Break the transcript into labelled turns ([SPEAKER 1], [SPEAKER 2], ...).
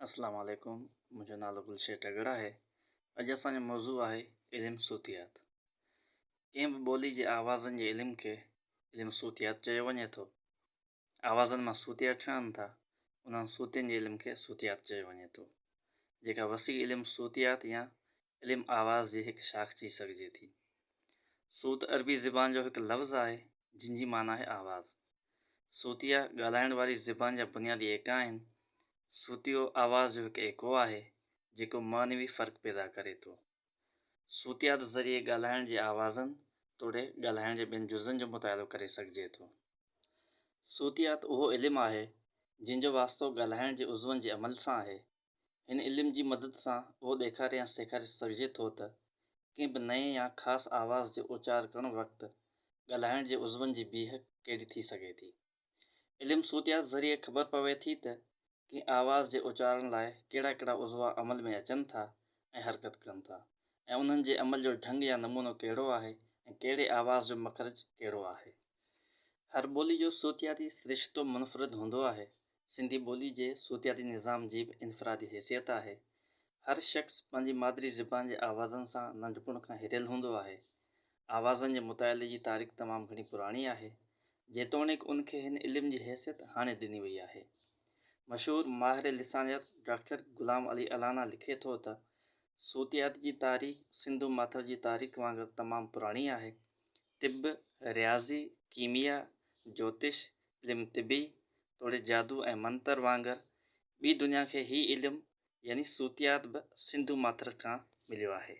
[SPEAKER 1] اسلام عليڪم منهنجو نالو گلشير ٽڳڙ آهي اڄ اسان جو موضوع آهي علم صوتيات ڪنهن به ٻولي جي آوازن جي علم کي علم صوتيات چيو وڃي ٿو آوازن مان صوتيا ٺهن ٿا انهن صوتين جي علم کي صوتيات چيو وڃي ٿو جيڪا وسيع علم صوتيات يا علم آواز جي هڪ شاخ چئي سگهجي ٿي. صوت عربي زبان جو هڪ لفظ آهي، جنھن جي معنيٰ آهي آواز. صوتيا ڳالهائڻ واري زبان جا بنيادي ايڪا آهن. صوتيو آواز جو هڪ ايڪو آهي، جيڪو معنوي فرق پيدا ڪري ٿو. صوتيات ذريعي ڳالهائڻ جي آوازن توڙي ڳالهائڻ جي ٻين جزن جو مطالعو ڪري سگهجي ٿو. صوتيات اهو علم آهي، جنھن جو واسطو ڳالهائڻ جي عضون جي عمل سان آهي. هن علم جي مدد سان اهو ڏيکاري يا سيکاري سگهجي ٿو ته ڪنهن به نئين يا خاص آواز جي اچار ڪرڻ وقت ڳالهائڻ جي عضون جي بيهڪ ڪهڙي ٿي سگهي ٿي. علم صوتيات ذريعي خبر پوي ٿي ته ڪنهن آواز جي اچارڻ لاء ڪهڙا ڪهڙا عضوا عمل ۾ اچن ٿا ۽ حرڪت ڪن ٿا ۽ انهن جي عمل جو ڍنگ يا نمونو ڪهڙو آهي ۽ ڪهڙي آواز جو مخرج ڪهڙو آهي. هر ٻولي جو صوتياتي سرشتو منفرد هوندو آهي سنڌي ٻولي جي صوتياتي نظام جي به انفرادي حيثيت آهي. هر شخص پنهنجي مادري زبان جي آوازن سان ننڍپڻ کان هريل هوندو آهي. آوازن جي مطالعي جي تاريخ تمام گهڻي پراڻي آهي. جيتوڻيڪ ان کي هن علم جي حيثيت هاڻي ڏني وئي آهي. مشهور ماهر لسانيات ڊاڪٽر غلام علي الانا لکي ٿو ته، صوتيات جي تاريخ سنڌو ماٿر جي تاريخ وانگر تمام پراڻي آهي. طب، رياضي، ڪيميا، جوتش، علم طبي توڙي جادو ۽ منتر وانگر ٻي دنيا کي هي علم يعني صوتيات به سنڌو ماٿر کان مليو آهي.